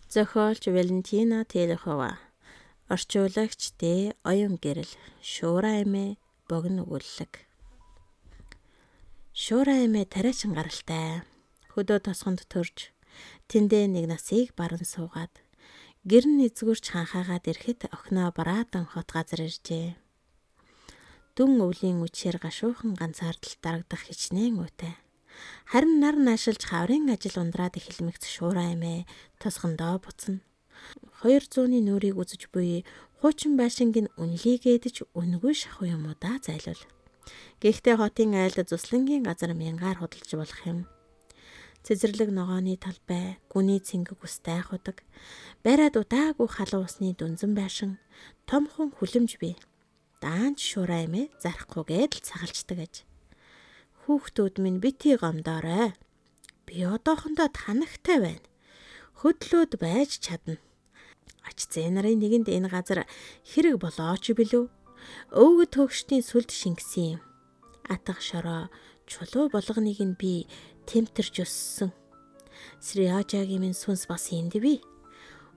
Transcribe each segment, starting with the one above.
Зохиолч Валентина Терехова, орчуулагч Д. Оюун гэрэл, Шуурай эмээ, богино өгүүллэг. Шуурай эмээ тариачин гаралтай. Хөдөө тосгонд төрж, тэндээ нэг насыг баран суугаад, гэр нь эзгүрч ханхаагаад ирэхэд охиноо бараадан хот газар иржээ. Дүн өвлийн үчээр гашуухан ганцаардал дарагдах хичнээн уйтай. Харин нар наашилж хаврын ажил ундраад эхэлмэгц Шуурай эмээ тосгондоо буцна. 200-ны нүрийг үзэж буй хуучин байшинг нь үнэлийгээдэж үнэгүй шахуу юм уу да зайлвал. Гэхдээ хотын айлд зуслангийн газар мянгаар худалж болох юм. Цэцэрлэг ногооны талбай, гүний цэнгэг устай худаг, бариад удаагүй халуун усны дүнзэн байшин, томхон хүлэмж бий. Даанч Шуурай эмээ зарахгүйгээд л цагалчдаг аж. Хүүхдүүд минь битгий гомдоорой. Би одоохондоо танагтай байна. Хөдлөөд байж чадна. Ач зээ нарын нэгэнд энэ газар хэрэг болооч билүү? Өвгөд төгшдийн сүлд шингэсэн юм. Атга шороо чулуу болгоныг нь би тэмтэрч өссөн. Сриажагийн минь сүнс бас энд бий.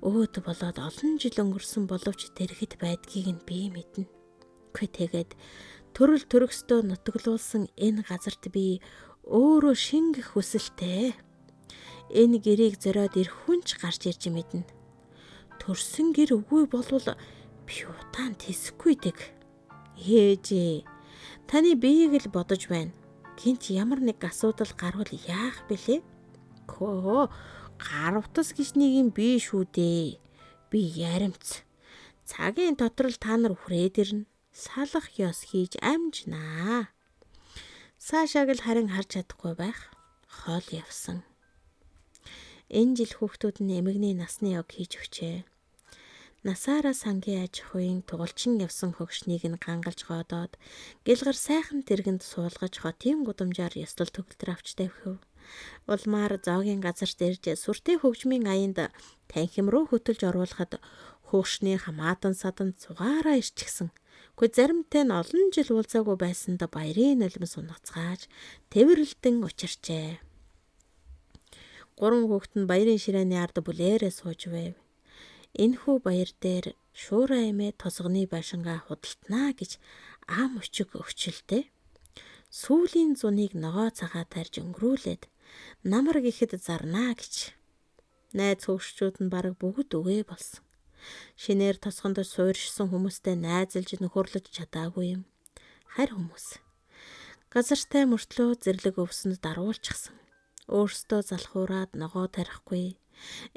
Өөд болоод олон жил өнгөрсөн боловч дэргэд байдгийг нь би мэднэ. Үгүй тэгээд төрөл төрөкстөө нутаглуулсан энэ газарт би өөрөө шингэх хүсэлтэй. Энэ гэрийг зориод ирэх хүн ч гарч ирж мэднэ. Төрсөн гэр үгүй болвол би удаан тэсэхгүй дэг. Ээжээ, таны биеийг л бодож байна. Гинт ямар нэг асуудал гарвал яах бэлээ? Хөө, гар утас гэж нэг юм би шүү дээ. Би яримц. Цагийн дотор л та нар хүрээд ирнэ. Салах ёс хийж амжнаа. Саашааг л харин харж чадахгүй байх. Хол явсан. Энэ жил хүүхдүүд нь эмэгний насны ог хийж өгчээ. Насаараа сангийн аж ахуйн тугалчин явсан хөгшнийг нь гангалж гоодоод гэлгар сайхан тэргэнд суулгаж хотын гудамжаар ёслол төгөлдөр авч тавхив. Улмаар зоогийн газарт ирж сүртэй хөгжмийн аянд танхим руу хөтөлж оруулахад хөөгшний хамаатан садан цугаараа ирчихсэн. Гэхдээ заримтай нь олон жил уулзаагүй байсанд баярын нулимс унацгааж тэврэлдэн учирчээ. Гурван хүүхэд нь баярын ширээний ард бүлээрээ сууж байв. Энэхүү баяр дээр Шуурай эмээ тосгоны байшингаа худалданаа гэж ам өчиг өгчлээ. Сүүлийн зуныг ногоо цагаа тарж өнгөрүүлээд намар гэхэд зарнаа гэж. Найз хөгшчүүд нь бараг бүгд үгээ болсон. Шинээр тосгонд суурьшсан хүмүүстэй найзалж нөхөрлөж чадаагүй юм. Харь хүмүүс. Газартай мөртлөө зэрлэг өвсөнд даруулчихсан. Өөрсдөө залхуураад ногоо тарихгүй.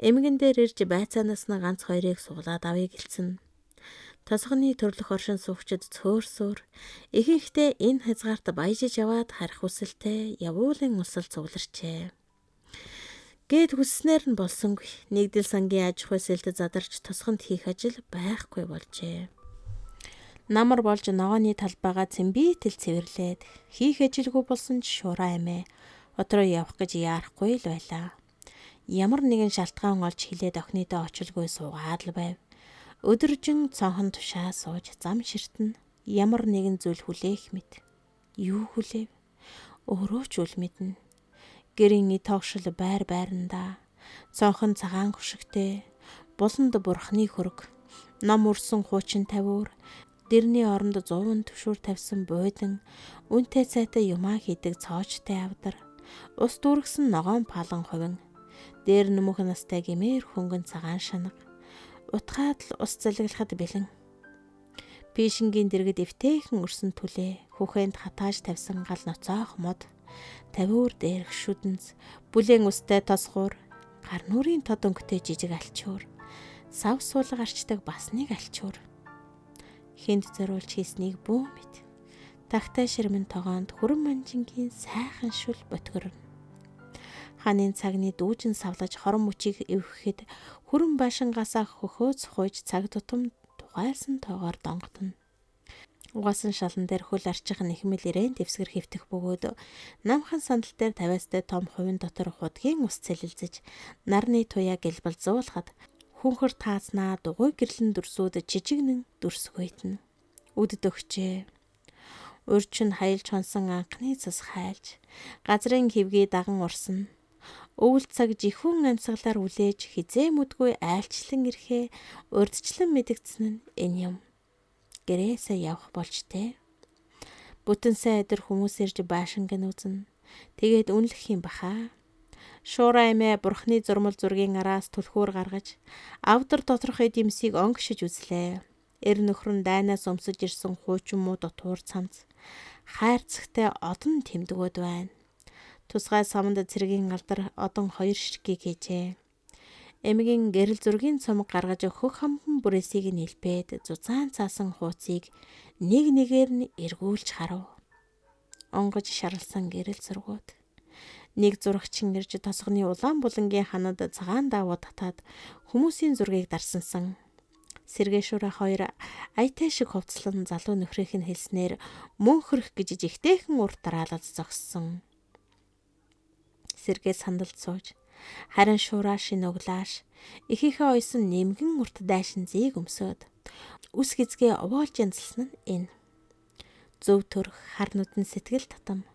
Эмгэн дээр ирж байцаанаас нь ганц хоёрыг суглаад авъя гэлцэн. Тосгоны төрлөх оршин суугчид цөөрсөөр ихэнхдээ энэ хязгаарт баяжиж яваад харих хүсэлтэй явуулын улсал цугларчээ. Гээд хүсснээр нь болсонгүй. Нэгдэл сангийн аж ахуй сэлд задарч тосгонд хийх ажил байхгүй болжээ. Намар болж ногооны талбайгаа цэмбитэл цэвэрлээд хийх ажилгүй болсон ч Шуурай эмээ хот руу явах гэж яарахгүй л байлаа. Ямар нэгэн шалтгаан олж хилээд охиныдоо очилгүй суугаад л байв. Өдөржин цонхон тушаа сууж зам ширтэн ямар нэгэн зүйл хүлээх мэт. Юу хүлээв? Өөрөө ч үл мэднэ. Гэрийн тоогшил байр байрандаа цонхон цагаан хөшигтэй, буланд бурхны хөрөг, ном өрсөн хуучин тавиур, дэрний оронд 100 түшүүр тавьсан буудан, үнтэй цайтай юмаа хийдэг цоочтой авдар, ус дүүргэсэн ногоон палан хувин, дээр нөмөх настай гэмээр хөнгөн цагаан шанаг, утгаад л ус залглахад бэлэн. Пишингийн дэргэд эвтэйхэн өрсөн түлээ, хүүхэнд хатааж тавьсан гал ноцоох мод, тавиур дээрх шүдэнц, бүлээн устай тосгуур, гар нүрийн тод өнгөтэй жижиг альчуур, сав суулга арчдаг бас нэг альчуур. Хүнд зориулж хийснийг бүү мэд. Тагтай ширмэн тогоонд хүрэн манжингийн сайхан шүл ботгорно. Ханын цагны дүүжин савлаж хорон мөчийг эвхэхэд хүрэн байшингаасаа хөхөөц хууж цаг тутам тухайлсан тоогоор донготно. Угаасан шалан дээр хөл арчих нэхмэл ирээн дэвсгэр хэвтэх бөгөөд намхан сандал дээр тавиастай том хувин дотор худгийн ус цэлэлзэж нарны туяа гэлбэлзуулахад хүнхэр таазнаа дугуй гэрлэн дүрсүүд жижигнэн дүрсгөйтнэ. Үдэд өгчээ. Урьд нь хаялж хонсон анхны цас хайлж газрын хөвгий даган урсна. Өвөл цаг жихүүн амьсгалаар үлээж хизээ мүдгүй айлчлан ирэхээ урдчлан мэдэгдсэн нь энэ юм. Гэрээсээ явах болж тэ. Бүтэн сайн өдөр хүмүүс ирж байшинг нь үзнэ. Тэгээд үнэлэх юм баха. Шуураа эмээ бурхны зурмал зургийн араас түлхүүр гаргаж авдар доторх эд юмсыг онгшиж үзлээ. Эр нөхөр нь дайнаас өмсөж ирсэн хуучин муу дотуур цамц хайрцагтай одон тэмдгүүд байна. Тусгай саманд цэргийн алдар одон хоёр ширхгийг хийжээ. Эмгийн гэрэл зургийн цомог гаргаж хөх хамбан бүрээсийг нь илбээд зузаан цаасан хууцыг нэг нэгээр нь эргүүлж харав. Онгож шарлсан гэрэл зургууд. Нэг зурагчин ирж тосгоны улаан булангийн ханад цагаан даавуу татаад хүмүүсийн зургийг дарсансан. Сэргээшүүрэ хоёр аятай шиг хувцлан залуу нөхрийнх нь хэлснээр мөн хөрөх гэж жигтэйхэн урт дараалал зогссон. Сэргээ сандалд сууж харин шуураа шин углааш эхийнхээ ойсон нэмгэн урт дайшин зийг өмсөөд үс гизгээ овоолж янзлсан нь энэ. Зөв төрх хар нүдэн сэтгэл татам.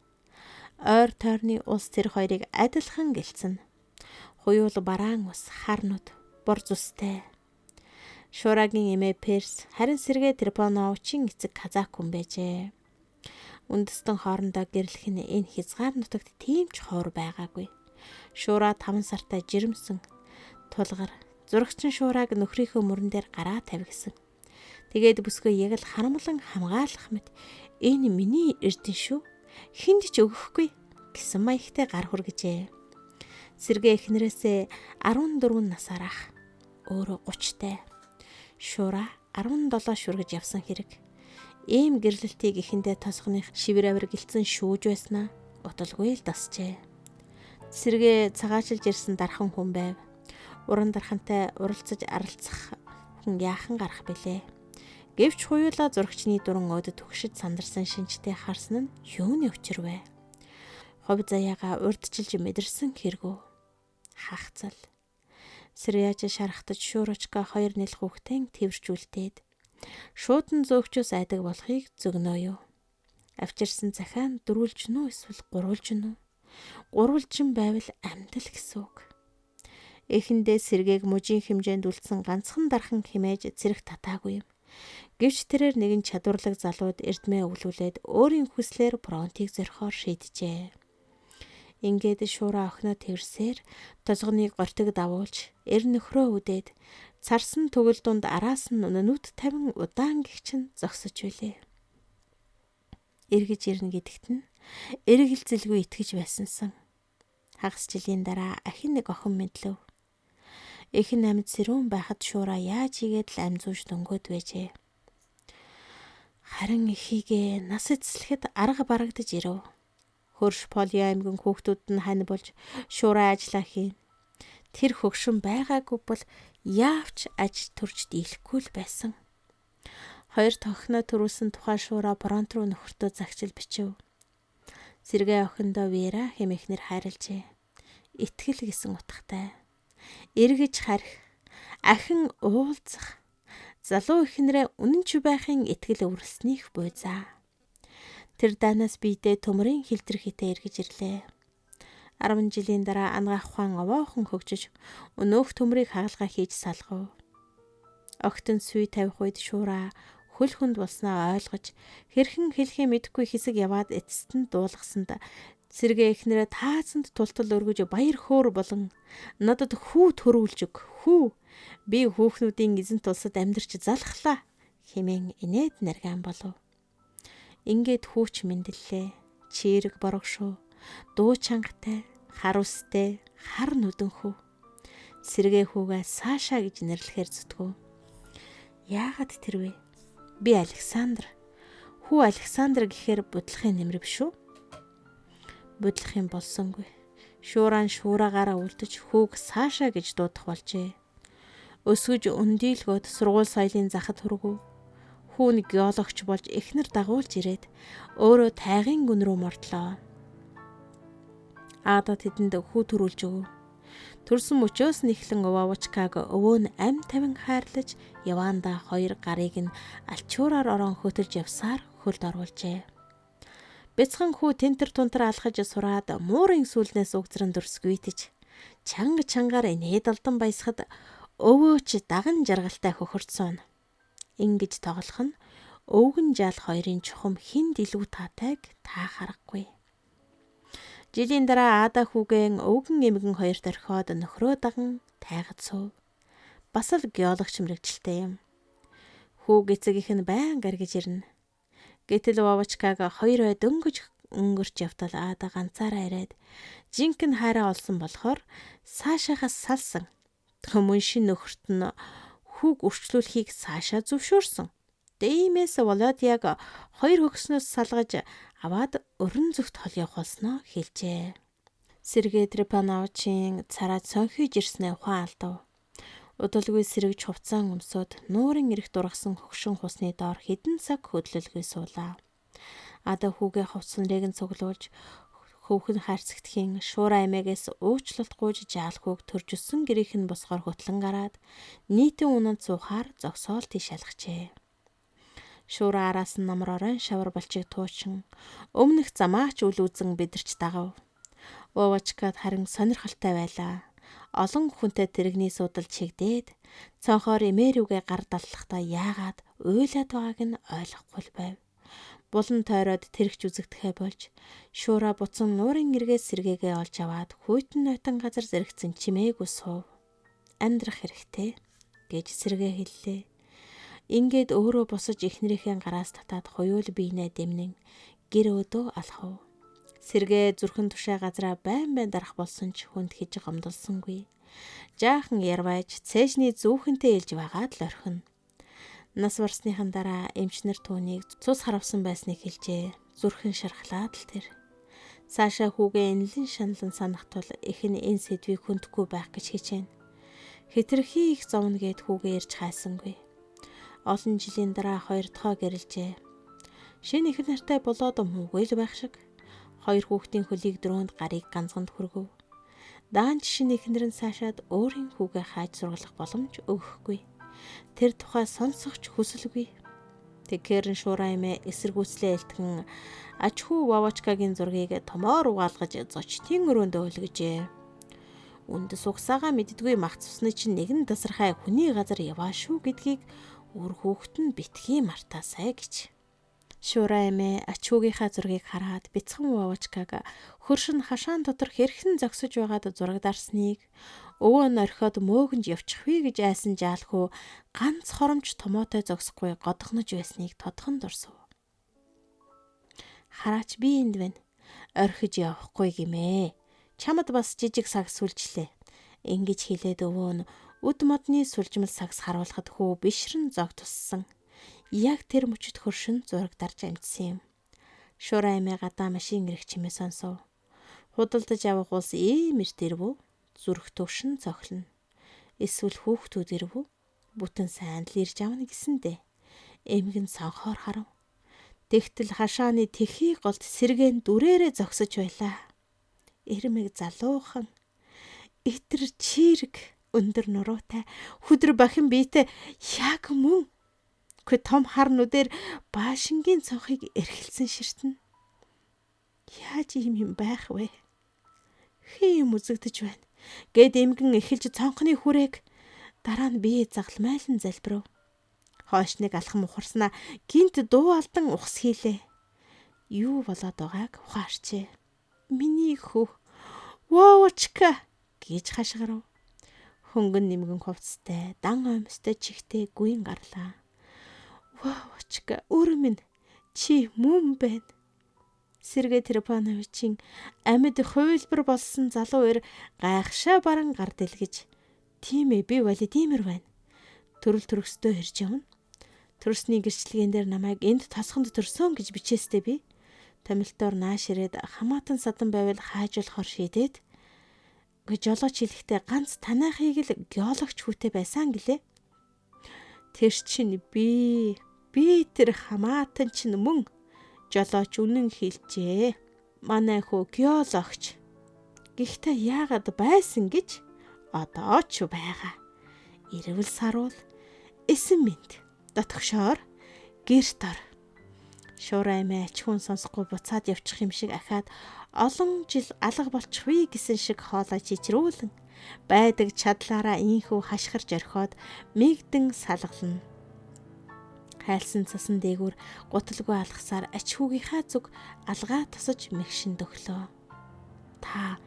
Ойр тойрны улс тэр хоёрыг адилхан гэлцэн. Хуюул бараан ус хар нүд бор зүстэй. Шуурагийн эмээ Перс харин сэргээ Трипоновичийн эцэг казак хүн байжээ. Үндэстэн хоорондоо гэрлэх нь энэ хязгаар нутагт тийм ч ховор байгаагүй. Шуураа 5 сартай жирэмсэн тулгар зурагчин шуурааг нөхрийнхөө мөрөн дээр гараа тавигсан. Тэгээд бүсгүй яг л харамлан хамгаалах мэт энэ миний эрдэн шүү. Хүнд ч өгөхгүй гэсэн маягтай гар хүргэжээ. Сэргээ эхнэрээсээ 14 насаар ах. Өөрөө 30-тай. Шуура 17 шүргэж явсан хэрэг. Ийм гэрлэлтийг эхэндээ тосгоных шивэр авир гэлцэн шүүж байснаа уталгүй л дасжээ. Сэргээ цагаачилж ирсэн дархан хүн байв. Уран дархантай уралцаж аралцах хүн яахан гарах бэлээ. Гэвч хуйлаа зурагчны дуран өөдөд түгшиж сандарсан шинжтэй харсан нь юуны учир вэ? Хов заяагаа урдчилж мэдэрсэн хэрэгөө. Хахцал. Сэряж шарахтаж шуурочка хоёр нэл хүүхдээ тэрвэрчүүлтээд шуудан зөөгчөөс айдаг болохыг зөгнөө юу. Авчирсан захиа нь дөрвөлжин үү эсвэл гурвалжин үү? Гурвалжин байвал амьдал гэсэн үг. Эхэндээ сэргээг мужийн хэмжээнд үлдсэн ганцхан дархан химээж цэрэг татаагүй юм. Гэвч тэрээр нэгэн чадварлаг залууд эрдмээ өвлүүлээд өөрийн хүслээр фронтыг зорихоор шийджээ. Ингээд шуураа охиноо тэрсээр тосгоныг гортог давуулж эр нөхрөө үдээд царсан төгөл дунд араас нь нүд тавин удаан гихчин зогсож билээ. Эргэж ирнэ гэдэгт нь эргэлзэлгүй итгэж байсансан. Хагас жилийн дараа ахин нэг охин мэдлэв. Эхэн амьд сэрүүн байхад шуураа яаж игээд л амь зүүж дөнгөөд байжээ. Харин эхийгээ нас эцэслэхэд арга барагдаж ирэв. Хөрш Поли аймгийн хүүхдүүд нь хань болж шуураа ажиллаа хийн. Тэр хөгшин байгаагүй бол яавч аж төрж дийлэхгүй л байсан. Хоёр тохиноо төрүүлсэн тухай шуураа фронт руу нөхөртөө загчил бичив. Сэргээ охиндоо Вера хэмээх нэр хайрлажээ. Итгэл гэсэн утгатай. Эргэж харих, ахин уулзах, залуу эхнэрээ үнэн ч байхын итгэл өвөрснийх буйзаа. Тэр данаас биедээ төмөрийн хилтерхийтэй эргэж ирлээ. 10 жилийн дараа ангаах ухаан овоохон хөгжиж өнөөх төмрийг хагалгаа хийж салгав. Огтон сүй тавих үед шуураа хөл хүнд болсноо ойлгож хэрхэн хэлхээ мэдэхгүй хэсэг яваад эцэст нь дуулгасанд сэргээ эхнэрээ таазанд тултал өргөж баяр хөөр болон надад хүү төрүүлж өг хүү би хүүхнүүдийн эзэнт улсад амьдарч залхлаа хэмээн инээд наргаан болов. Ингээд хүүч мэндэллээ. Чирэг борогшуу, дуу чангатай, хар үстэй, хар нүдэн хүү. Сэргээ хүүгээ Саша гэж нэрлэхээр зүтгүү. Яагаад тэр вэ? Би Александр. Хүү Александр гэхээр бодлохын нэмэр биш үү? Бодлох юм болсонгүй. Шуурaan шуураагаараа үлдэж хүүг Саша гэж дуудах болжээ. Өсгөж өндийлгөөд сургууль соёлын захад хүргэв. Хүү нь геологч болж эхнэр дагуулж ирээд өөрөө тайгын гүн рүү мордлоо. Аада тэдэнд хүү төрүүлж өгөв. Төрсөн мөчөөс нь эхлэн Овавчкаг өвөө нь ам тавин хайрлаж яваандаа хоёр гарыг нь альчуураар орон хөтөлж явсаар хөлд оруулжээ. Бяцхан хүү тэнтер тунтар алхаж сураад муурын сүүлнээс угзран дүрсгүйтэж Чанга чангаар инээд алдан баясахад өвөөч даган жаргалтай хөхөрч сууна. Ингэж тоглох нь өвгөн жаал хоёрын чухам хүнд илүү таатайг та харахгүй. Жилийн дараа Ада хүүгэн өвгөн эмгэн хоёрт орхиод нөхрөө даган тайгад суув. Бас л геологч мэрэгчлээ юм. Хүүг эцэгийнх нь байн гаргаж ирнэ. Гэтэл Вовочкаг хоёр ой дөнгөж өнгөрч явтал Ада ганцаараа ирээд жинхэнэ хайраа олсон болохоор Сашахаас салсан. Мөн шин нөхөрт нь хүүг өрчлүүлэхийг Саша зөвшөөрсөн. Иймээс Володяг хоёр хөгснөөс салгаж аваад өрн зүгт хол явах болсноо хэлжээ. Сергей Трепановичийн цараад сонхиж ирснээ ухаан алдав. Удалгүй сэрэгж хувцаан өмсөд нуурын эрх дургасан хөгшин хусны доор хэдэн цаг хөдлөлгүй суулаа. Ада хүүгээ хувцсан рэг нь цуглуулж хөвхөн хайрцагтхийн шуура аймагаас уучлалт гуйж жаалхүүг төрж өссөн гэрийнх нь босгоор хөтлөн гараад нийтэн унанд суухаар зогсоол тийш алхажээ. Шуура араас нь намар оройн шавар балчийг туучин өмнөх замаач үл үзэн бидэрч дагав. Вовочкад харин сонирхолтой байлаа. Олон хүнтэй тэрэгний суудал чигдээд цонхоор эмээрүүгээ гар даллахдаа яагаад уйлаад байгааг нь ойлгохгүй байв. Булан тойроод тэрэгч үзэгдэхээ болж шуура буцан нуурын эргээс сэргээгээ олж аваад хүйтэн нойтон газар зэрэгцэн чимээгүй суув. Амьдрах хэрэгтэй гэж сэргээ хэллээ. Ингээд өөрөө босож эхнэрийнхээ гараас татаад хуюул биенээ дэмнэн гэр өдөө алхав. Сэргээ зүрхэн тушаа газраа байн байн дарах болсон ч хүнд хэж гомдолсонгүй. Жаахан ярвайж цээжний зүүхэнтэй илж байгаад л орхино. Нас барсныхан дараа эмчнэр түүнийг цус харавсан байсныг хэлжээ. Зүрхэн шархлаад л тэр. Саша хүүгээ энэлэн шаналн санах тул эх нь энэ сэдвийг хүндэхгүй байх гэж хичээнэ. Хэтэрхий их зовно гэд хүүгээ ирж хайсангүй. Олон жилийн дараа хоёр дахь гэрэлжээ. Шинэ их нартай болоод муугүй л байх шиг. Хоёр хүүхдийн хөлийг дөрөөнд гарыг ганцганд хүргэв. Даанч шинэ эхнэр нь Сашад өөрийн хүүгээ хайж сургалах боломж өгөхгүй. Тэр тухай сонсох ч хүсэлгүй. Тэгэхээр нь шуурай эмээ эсэргүүцлээ элтгэн аж хүү Вовочкагийн зургийг томоор угаалгаж зочдын өрөөнд өлгөжээ. Үндэс угсаага мэддгүй мах цусны чинь нэгэн тасархай хүний газар яваа шүү гэдгийг үр хүүхэд нь битгий мартаасай гэж. Шуурай эмээ ач хүүгийнхаа зургийг хараад бяцхан Вовочкаг хөршин хашаан дотор хэрхэн зогсож байгаад зураг дарсныг өвөө нь орхиод мөөгөнж явчих вэ гэж айсан жаалхүү ганц хоромж томоотой зогсохгүй годгонож байсныг тодхон дурсав. Хараач би энд байна. Орхиж явахгүй гимээ. Чамд бас жижиг сагс сүлжлээ. Ингэж хэлээд өвөө нь үд модны сүлжмэл сагс харуулхад хүү бишрэн зог туссан. Яг тэр мөчид хөршин зураг дарж амжсан юм. Шуурай эмээ гадаа машин ирэх чимээ сонсов. Худалдаж авах улс ийм эрт ирэв үү? Зүрх төвшин цохилно. Эсвэл хүүхдүүд ирэв үү? Бүтэн сайн л ирж авна гэсэндээ. Эмгэн цонхоор харав. Тэгтэл хашааны тэхий голд сэргээн дүрээрээ зогсож байлаа. Ирмэг залуухан итэр чирэг өндөр нуруутай хүдэр бахин биетэй яг мөн. Үгүй том хар нүдээр баашингийн цонхыг эрхэлсэн ширтэн. Яаж ийм юм байх вэ? Хин юм үзэгдэж байна. Гэт эмгэн эхэлж цонхны хүрээг дараа нь бие загалмайлан залбирав. Хойш нэг алхам ухарснаа гинт дуу алдан ухс хийлээ. Юу болоод байгааг ухаарчээ. Миний хүү. Вовочка гэж хашгирав. Хөнгөн нэмгэн хувцастай, дан оймстой чихтэй гүйн гарлаа. Вовочка, өр минь чи мөн байна. Сергей Трепановичийн амьд хувилбар болсон залуу эр гайхшаа баран гар дэлгэж. Тийм ээ, би Владимир байна. Төрөл төрөсдөө хэрж явна. Төрсний гэрчлэгэн дээр намайг энд тосгонд төрсөн гэж бичээстэй би. Томилтоор нааш ирээд хамаатан садан байвал хайж болохоор шийдээд жолооч хэлэхдээ ганц танайхыг л геологч хүүтэй байсан гэлээ. Тэр чинь би тэр хамаатан чинь мөн жолооч үнэн хэлжээ. Манай хүү геологч. Гэхдээ яагаад байсан гэж одоо ч байгаа. Ирвэл саруул эсэн минь дотгошоор гэрт ор. Шуурай эмээ ачхүн сонсохгүй буцаад явчих юм шиг ахаад Олон жил алга болчих вэ гэсэн шиг хоолой чичрүүлэн байдаг чадлаараа инхүү хашгирч орхиод мэгдэн салгална. Хайлсан цасан дээгүүр гуталгүй алгасаар ач хүүгийнхаа зүг алгаа тосож мэгшин дөглөө. Та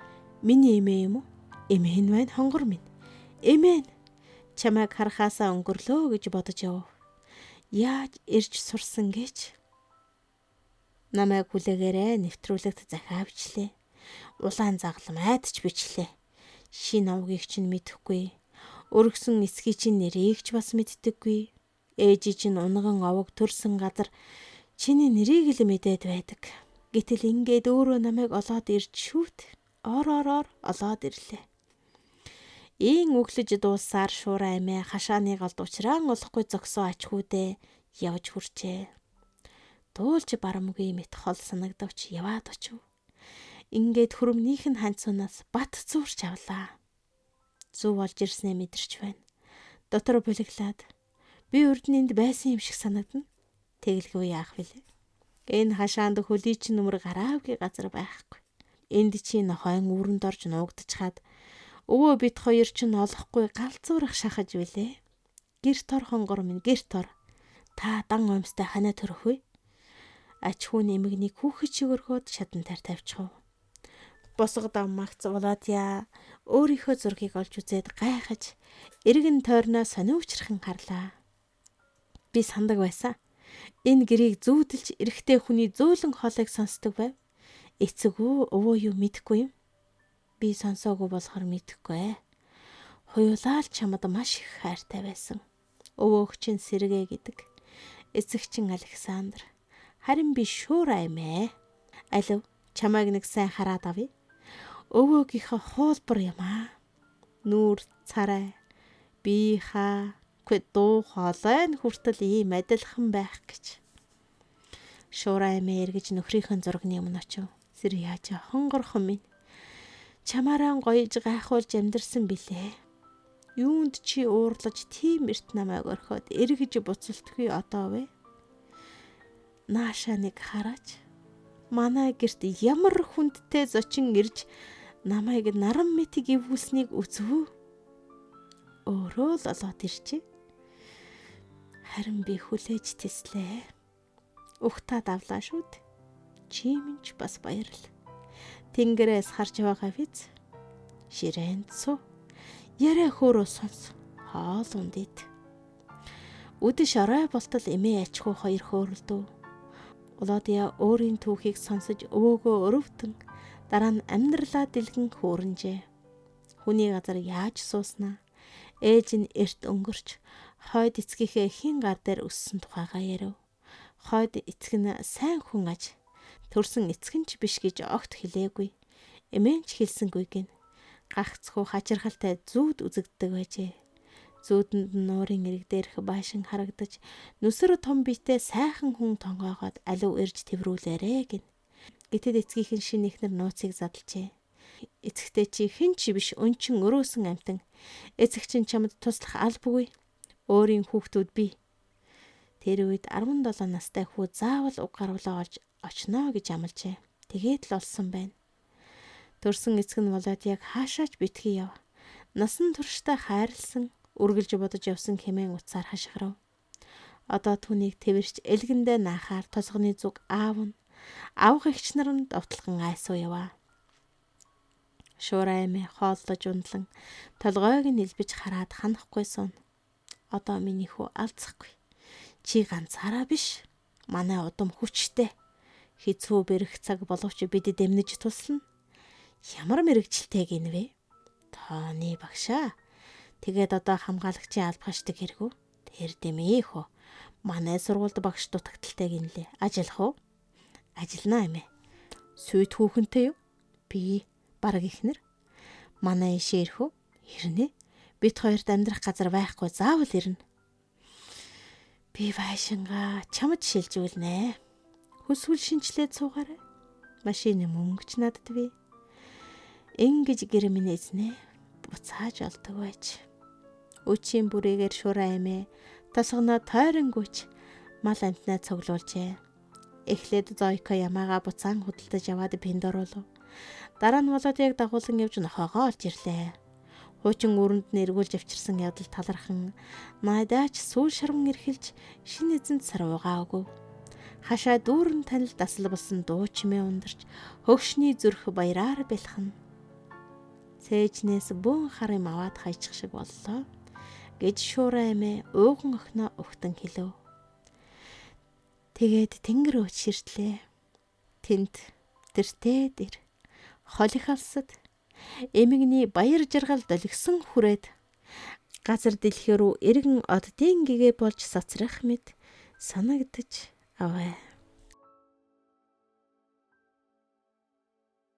миний эмээ юм уу? Эмээ нь байна хонгор минь. Эмээ нь чамайг харахаасаа өнгөрлөө гэж бодож яв. Яаж ирж сурсан гэж? Намайг хүлээгээрэй нэвтрүүлэгт захиа авчлээ. Улаан загалам айдч бичлээ. Шин овгийг чинь мэдэхгүй. Өргөсөн эцгийг чинь нэрийг ч бас мэддэггүй. Ээжи чинь унган овог төрсөн газар чиний нэрийг л мэдээд байдаг. Гэтэл ингээд өөрөө намайг олоод ирж шүүт. Ор ор ор олоод ирлээ. Ийн өглөж дууссаар шуурай эмээ хашааны голд учраан олохгүй зогсоо ач хүүдээ явж хүрчээ. Дуулж барамгүй мэт хол санагдавч яваад очив. Ингээд хөрөмнийх нь ханцунаас бат зуурч авлаа. Зүв болж ирснээ мэдэрч байна. Дотор булиглаад би урд нь энд байсан юм шиг санагдана. Тэгэлгүй яах вүлээ. Энэ хашаанд хөлий чинь нүмер гараагүй газар байхгүй. Энд чи нохойн үүрэнд орж нуугдчихад өвөө бит хоёр чинь олохгүй галзуурах шахаж билээ. Гэрт ор хонгор минь гэрт ор. Та дан оймстой ханаа төрөх вэ? Ач хүн эмэгнийг хүүхэд шиг өргөөд шатантаар тавьчихв. Босго даммагц Володя өөрийнхөө зургийг олж үзээд гайхаж эргэн тойрноо сониучрхан харлаа. Би сандаг байсан. Энэ гэрийг зүүдэлж эрэгтэй хүний зөөлөн хоолойг сонсдог байв. Эцэг үү өвөө юу мэдэхгүй юм. Би сонсоогүй болохоор мэдэхгүй. Хуйлаа л чамд маш их хайртай байсан. Өвөөх чинь Сэргээ гэдэг. Эцэг чинь Александр. Харин би шуур аймээ. Алив чамайг нэг сайн хараад авъя. Өвөөгийнхөө хуулбар юм аа. Нүүр царай би хаа үгүй дуу хоолой нь хүртэл ийм адилхан байх гэж. Шуурай аймаа эргэж нөхрийнхөө зурагны өмнө очив. Сэр яаж хонгорхон минь. Чамаараа гоёж гайхуулж амьдэрсэн билээ. Юунд чи уурлаж тийм эрт намайг орхиод эргэж буцалтгүй одоо вэ? Нааша нэг хараач. Манай гэрт ямар хүндтэй зочин ирж намайг наран мэт гівгүүлснийг үзв. Өөрөө л олоод ирчээ. Харин би хүлээж тэслээ. Ухтаа давлаа шүүд. Чи минь ч бас баярл. Тэнгэрээс харж байгаа биз? Ширээнд суу. Яриа хөөрөө сонс. Хоол ундид. Үдэш орой болтол эмээ ачхүү хоёр хөөрөлдөв. Володя өөрийн түүхийг сонсож өвөөгөө өрөвдөн дараа нь амьдралаа дэлгэн хөөрөнжээ. Хүний газар яаж сууснаа ээж нь эрт өнгөрч хойд эцгийнхээ хэн гар дээр өссөн тухайгаа ярив. Хойд эцэг нь сайн хүн аж төрсөн эцэг нь ч биш гэж огт хэлээгүй. Эмээн ч хэлсэнгүй гин. Гагцхүү хачирхалтай зүүд үзэгддэг байжээ. Зүүдэнд нь нуурын эрэг дээрх байшин харагдаж нүсэр том биетэй сайхан хүн тонгоогоод алив ирж тэврүүлээрэ гин. Гэтэл эцгийнх нь шинэ эхнэр нууцыг задлжээ. Эцэгтэй чи хэн ч биш өнчин өрөөсөн амтан. Эцэг чинь чамд туслах албагүй. Өөрийн хүүхдүүд бий. Тэр үед 17 настай хүү заавал уг гарвлаа олж очно гэж амлажээ. Тэгээд л олсон байна. Төрсөн эцэг нь болоод яг хаашаач битгий яв. Насан туршдаа хайрлсан, үргэлж бодож явсан хэмээн утсаар хашгирав. Одоо түүнийг тэрч элгэндээ наахаар тосгоны зүг аав нь авах эгч нар нь довтлогон айсуу яваа. Шуурай эмээ хооллож ундлан толгойг нь илбэж хараад ханахгүй суун. Одоо миний хүү алзахгүй. Чи ганцаараа биш. Манай удам хүчтэй. Хэцүү бэрх цаг боловч бид дэмнэж туслана. Ямар мэрэгчлээ гинвэ? Тооны багшаа. Тэгээд одоо хамгаалагчийн алба хашдаг хэрэгүү? Тэр дэмээ хөө. Манай сургуульд багш дутагдaltaй гинлээ. Ажиллах уу? Ажиллана эмээ. Сүйт хүүхэнтэй юу? Би бараг ихнэр. Манай ишээ ирэх үү? Ирнэ. Бид хоёрт амьдрах газар байхгүй заавал ирнэ. Би байшингаа чамд шилжүүлнэ. Хүсвэл шинчлээд суугаарай. Машины мөнгөч надад бий. Ингэж гэр минь эзнэ. Буцааж олдог байж. Өчийн бүрээгээр шуурай эмээ тосгоноо тойронгүйч мал амтнаа цуглуулжээ. Эхлээд Зойко ямаага буцаан худалдаж аваад пэнд оруулав. Дараа нь Володяг дагуулan явж нохоогоо олж ирлээ. Хуучин өрөнд нь эргүүлж авчирсан явдал талархан найдаач сүүл шарван эрхэлж шинэ эзэнт сарвуугаа өгөв. Хашаа дүүрэн танил дасал болсон дуу чимээ ундарч хөгшний зүрх баяраар бэлхэн. Цээжнээс бөөн хар юм аваад хайчих шиг боллоо гэж шуурай эмээ ууган охиноо өгтөн хэлв. Тэгээд тэнгэр өөч ширтлээ. Тэнд тэртээ дэр холих алсад эмэгний баяр жаргал долгисон хүрээд газар дэлхий рүү эргэн оддын гэгээ болж сацрах мэт санагдаж аваа.